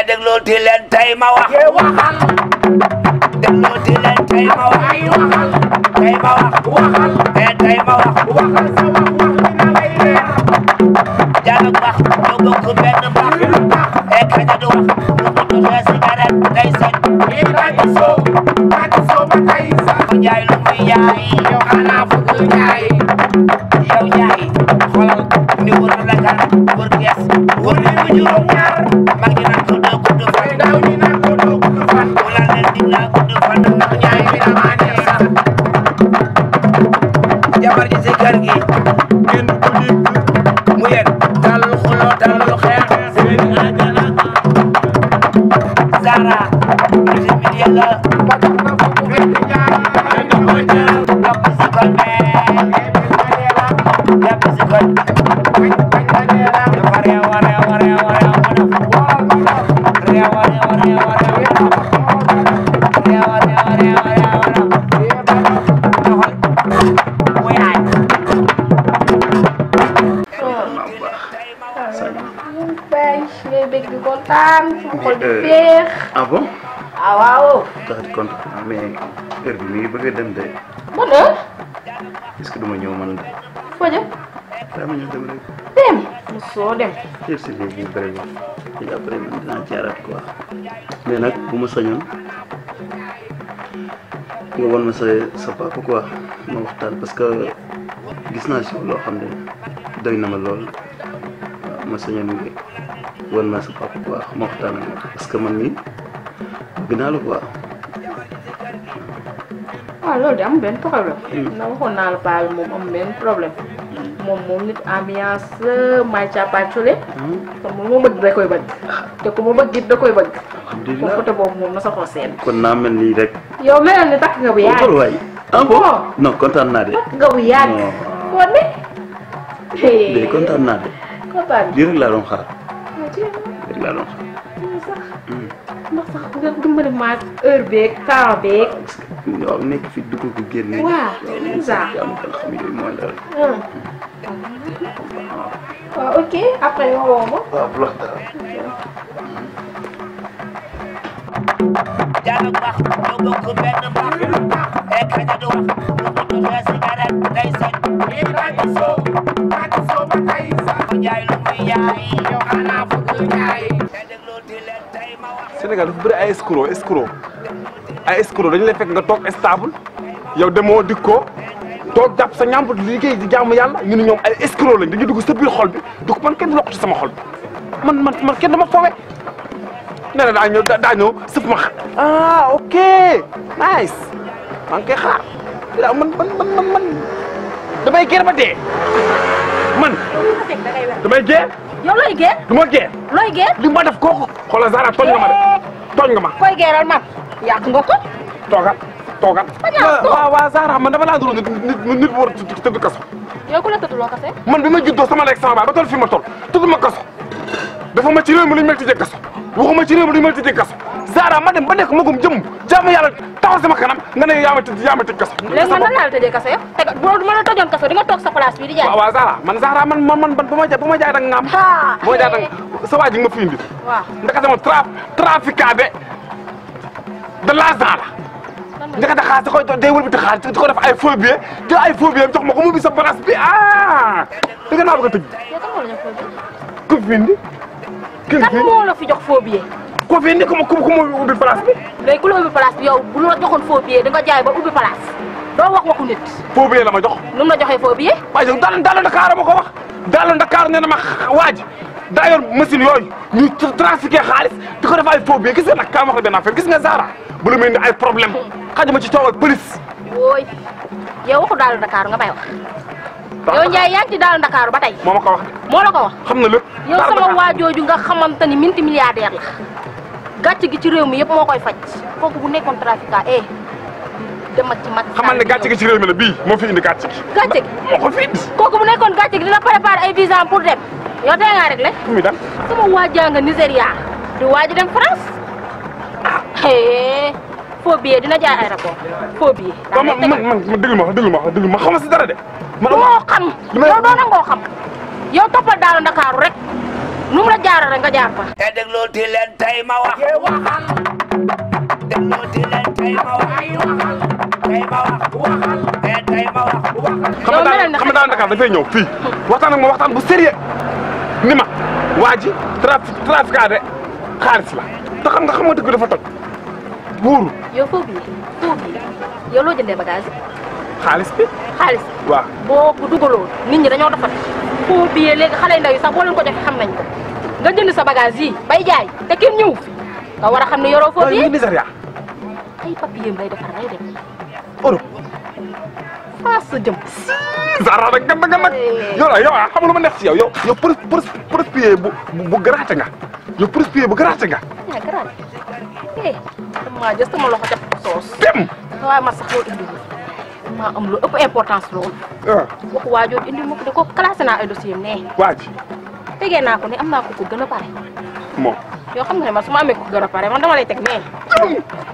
déglooti leen tey ma wax. waxal. déglooti leen tey ma wax. ay waxal. tey ma wax. waxal. tey ma wax. waxal sa wax dina lay leer. Diallo wax ñoo bokk benn baax. kaña du wax lu ko joxee cigarette day sañ. Bàcc soo ba tey sax. Njaay lu muy yaay. yow xanaa fukk Njaay. yow Njaay xoolal ni wër la kan wër gees wër nañu juróom ñaar mag ñi naan ko doo gudd fan. ndaw ñi naan ko doo gudd fan. mu naan leen dig naa gudd fan ndax Njaay bi damaa neex sax. jabar ji si kër gi ngeen ko dégg mu yéen talul xuloo talul xeex. Zara ci milieu la ba tax na fu mu fekk Njaay. topp si kon jàpp si kon dafa réew a réew a réew a réew a def réew a réew a réew a réew a réew a réew a réew doxal muy aay. Baik, ngay bëgg di kontaan fu xol di féex. Ah bon? Ah waaw. Tax di kontaan mais heure bi mi ngi bëgg a dem de. Ban heure? Est-ce que duma ñëw man de. Foo jëm? Daa ma ñëw dem rek. Dem. Mosoo dem. Heure si léegi bëri na. Léegi après man dinaa jaaraat quoi. Mais nag bu ma sañoon nga won ma sa papa quoi ma waxtaan parce que gis naa si loo xam ne doy na ma lool waaw ma sañoon nga won ma sa papa quoi ma waxtaan ak moom parce que man mii bëgg naa la quoi. Ah loolu de am benn problème. Na waxoon naa la paa bi moom am benn problème. moom nit ambiance may càppaacule. kon moom moo bëgg da koy bëgg. te ku mu bëgg it da koy bëgg. alhamdulilah côté boobu moom na sa xol seen. kon naa mel nii rek. yow mel ni takk nga bu yàgg. waay ah bon non kontaan naa de. takk nga bu yàgg. non kon ne. de kontaan naa de. kontaan lii rek laa doon xaar. lii rek laa doon xaar. ndax sax nga dimbali ma heure beeg temps beeg. waaw nekk fi dugg ko génne. waaw c'est ça. am na xam yooyu mooy la. waaw ok après nga woo ma. waaw bu la dara. Diallo wax ñoo bokk benn baax. kaña du wax lu ko joxee cigarette day sañ. Bàcc soo ba tey sax. Njaay lu muy yaay. yow xanaa fukk Njaay. déglooti leen tey ma wax. Sénégal dafa bëri ay escroc dañu lay fekk nga toog stable yow demoo dikkoo toog jàpp sa ñàmbur liggéey di jaamu yàlla ñu ne ñoom ay escroc lañ dañuy dugg sa biir xol bi du man kenn du lokk ci sama xol bi man kenn dama fowe nee na daa ñëw sëf ma ah ok nice maa ngi koy xaar daa man damay geer ba dee man damay geer yow looy geer. du ma geer looy geer. li ma def kooku xoolal Zara tooñ nga ma de tooñ nga ma koy geeral man. yàq nga ko. toogat waaw Zara man dama laa duroon nit bu war a tëdd kaso yow ku la tëdduloo kase. man bi ma juddoo sama lekk sama baay ba toll fi ma toll tëdd ma kaso dafa ma ci réew mi lu ñu mel tëjee kaso waxuma ci réew mi lu ñu mel tëjee kaso Zara ma dem ba nekk magum jëm jaamu yàlla taxaw sama kanam nga ne yaa ma tëj kaso léegi man nan laa la tëjee kaso yow. te bu ma la tëjoon kaso di nga toog sa place bi di jaay. waaw Zara man bu ma jaay da nga am bu ma jaay da nga sa waa ji nga ma fi indi waaw ndaka sama trafiquant de l'argent la njëkk a xaalis da koy day wër bi te xaalis di ko def ay faux billets jël ay faux billets jox ma ko mu bi sa place bi ah da nga naa bëgg a tëj. yow kan moo la jox faux billet. ku fi indi. kan moo la fi jox faux billet. ku fi indi ku mu ubbi place bi. léegi ku la ubbi place bi yow bu la joxoon faux billet da nga jaay ba ubbi place doo wax waxu nit. faux billet la ma jox. nu mu la joxee faux billet. waaye yow daal Dakar ma ko wax daal Dakar nee na ma waaj daa yor machine yooyu ñu trafiqué xaalis di ko def ay faux billets gis nga nag kaa ma wax la benn affaire gis nga Zara bu la may indi ay problème xajuma ci coowal police. wooy yow waxu daal Dakar nga may wax. yow Ndiaye yaa ngi ci daal Dakar ba tey. moo ma ko wax de. moo la ko wax. xam na lépp. yow sama waajooju nga xamante ni minti milliardaire la gàcce gi ci réew mi yëpp moo koy faj kooku bu nekkoon trafiquant dem ak ci mag. xamal ne gàcce gi ci réew mi la bii moo fi indi gàcce gi. gàcce gi moo ko fi indi. kooku bu nekkoon gàcce gi dina préparer ay visa pour dem yow tey ngaa réglé. fu muy dem. sama waajaa nga Nigéria di waaj dem France faux billet dina jaay aéroport faux billet. man déglu ma xam si dara de. moo xam yow doo nangoo xam yow toppal daal Ndakaaru rek nu mu la jaaral rek nga jaar fa. te déglooti leen tey ma wax. waxal déglooti leen tey ma wax. tey ma wax. waxal tey ma wax. xam nga daal Dakar dafay ñëw fii waxtaan ak ma waxtaan bu sérieux ni ma waa ji trafiquant de xaalis la te xam nga dëgg dafa toj wóoru. yow foo bii yow loo jëndee bagage xaalis bi. xaalis waaw boo ko dugaloo nit ñi dañoo defat foo bii léegi xale yu ndaw yi sax boo leen ko joxe xam nañ ko nga jënd sa bagage yi bay jaay te kenn ñëw fi nga war a xam ne yoroo foo bii. waaye Nigéria. ay papier lay defar day dem. Europe. faas sa jëm. Zara nag nag yow xam lu ma neex ci yow prospier bu garaate nga yow prospier bu garaate nga. yaa garaate maa jël sama loxo def ko soos. dem. waaye man sax loolu indi maa am lu ëpp importance loolu. waxu waa jooju indi ma ko de ko classé naa ay dossier ne. waa ji. tegee naa ko ne am naa ko gën a pare. moom. yoo xam nga ne man su ma amee ko gën a pare man dama lay teg nee.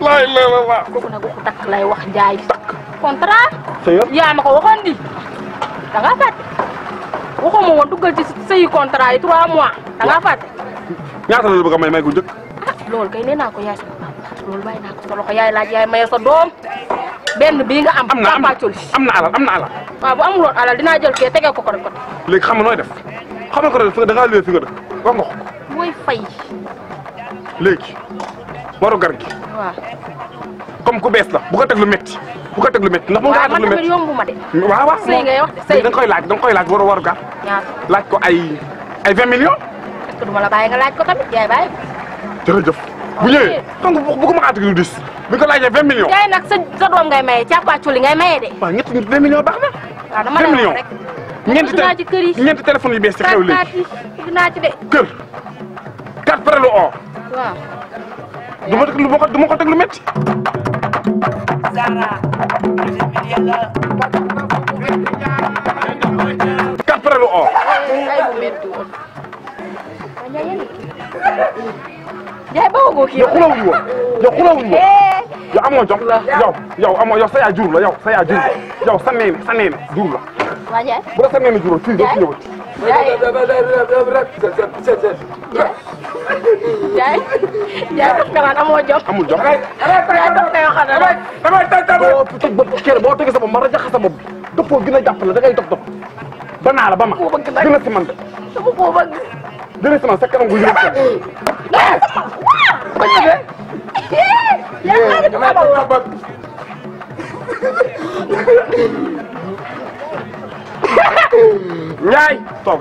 laay la. kooku nag waxu takk lay wax jaay. takk contrat. sëñ yaa ma ko waxoon di da ngaa fàtte waxuma woon duggal ci sëyi contrat yi 3 mois da ngaa fàtte. ñaata la bëgg a may gu njëkk. loolu kay nee naa ko yaay sama papa loolu bàyyi naa ko sa loxo yaay laaj yaay maye sa doom benn bii nga am. am na alal. waaw bu amuloon alal dinaa jël kee tegee ko rek ko. léegi xam nga nooy def xam nga ko def da ngaa leen fi nga def wax nga ko. mooy fay. léegi waru gar gi. waaw. comme ku bees la bu ko teg lu métti ndax mu nga teg lu métti yombu ma de. waaw sëy ngay wax de sëy da nga koy laaj waru gar. ñaata laaj ko ay 20 millions. est-ce que duma la bàyyi nga laaj ko tamit yaay bàyyi. jërëjëf bu ñëwee donc bu ko ma teg lu dis bi ko laajee 20 millions. yaay nag sa doom ngay maye càppaaculi ngay maye de. waaw ñetti 20 millions baax na. waaw dama lay wax rek. ñeenti téléphone yu bees ci xew léegi. dinaa ci de. kër 4 pare lu or. waaw. du ma ko teg lu métti. Zara. quatre pare lu or. ay bu métti woon. Ndiaye ba woo kii yow xulawuñu woon yow amoo jom yow sa yaa jur la yow sa neene jur la. waa Ndiaye. bu la sa neene juróom fii doo fi ñëwati. Ndiaye daf nga naan amoo jom. amul jom. Ndiaye daf nga yoo xam ne nag. boo tegee sa bopp ma rajaxe sa bopp dëppoo gën a jàppale da ngay dog ba naa la ba ma gën a si man de. dama koo bëgg. gën a si man sa kanam gu yëngu ko. Njaay toog.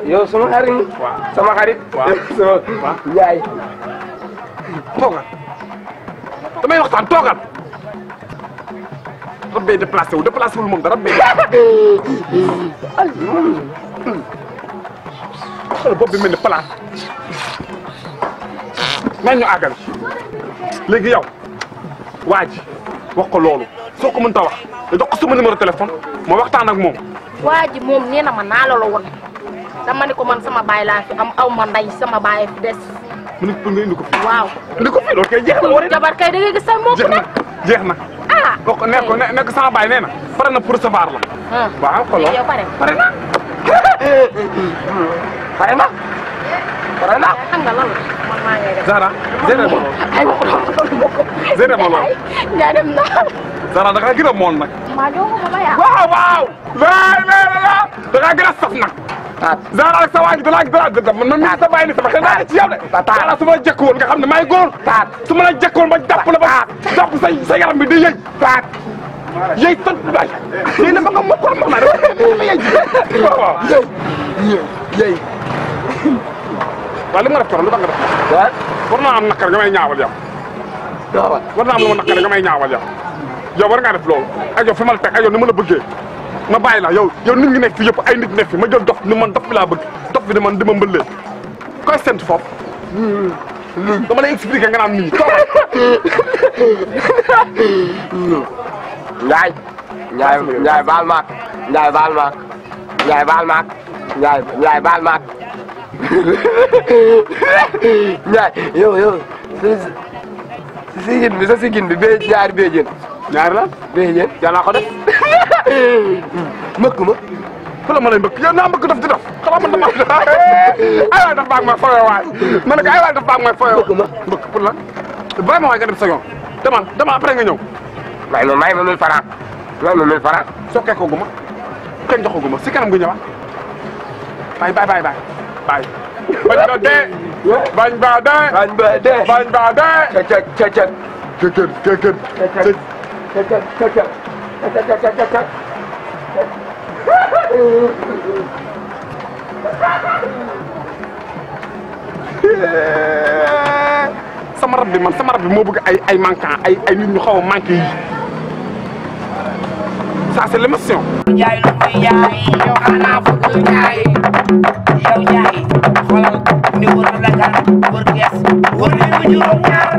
yow sama xarit. waaw sama xarit. waaw Njaay. toogal damay waxtaan toogal. rab bee déplacé wul moom dara bee. xoolal bopp bi mel ni place. may ñu àggal léegi yow waa ji wax ko loolu soo ko mënta wax nga jox ko sama numéro téléphone ma waxtaan ak moom. waa ji moom nee na ma naa la woon dama ne ko man sama baay laa fi am aw ma nday sama baay fi des. mu ne pour nga indi ko fi. waaw indi ko fi loolu kay jeex na. jabar kay da ngay gis say mbokk nag. jeex na. ah nekk sama baay nee na pare na pour recevoir la. waaw xooloo yow pare na. pare na. xam nga lan la man maa ngi def. Zara zere ma lool. ay waxu zere ma lool. Ndiaye dem na. Zara da ngaa gën a mool nag. maa jox ko ba yaa. waaw. da ngaa gën a saf nag. Zara ak sa waa ji man mii sa bàyyi ni sama xel daa ci yow de. Zara su ma la jekkoon nga xam ne maay góor. su ma la jekkoon ba jàpp la ba jàpp sa yaram bi di yëy. yëy tot bay yëy na ba nga mokkoon ma naa dama yëy waaw. yëy. waaw li nga def toron lu tax nga def. war naa am nakar nga may ñaawal yow. war naa am lu ma nakar nga may ñaawal yow. yow war ngaa def loolu ak yow fi ma la teg ak yow ni ma la bëggee ma bàyyi la yow nit ñi nekk fi yëpp ay nit nekk fi ma jël dof ni man dof bi laa bëgg dof bi di ma mbëllee koy séntu foofu. dama lay expliquer nga naan nit ñi toog. Njaay baal maak Njaay baal maak Njaay yow sa sigin bi ñaari béjjén. ñaari la béjjén yàlla ko def. mëkk ma. fu la ma lay mbëkk yow naa mbëkk daf di def xanaa man dama ay waay daf baag may foyoo waay ma ne ko ay waay daf baag may foyoo mbëkk pour lan vraiment waay nga dem sa yoon dama après nga ñëw may ma 1000 francs may ma 1000 francs sokkee ko guma kenn joxo guma si kanam nga ñëwaat bye bañ ba dee bañ ba dee kekër sama rab bi moo bëgg ay manquant ay nit ñu xaw a manqué yi ça c'est l'émotion. Njaay lu muy jaay yow xanaa bëgg jaay yow jaay xoolal ni wër la kan wër gees wër li mu juróom ñaar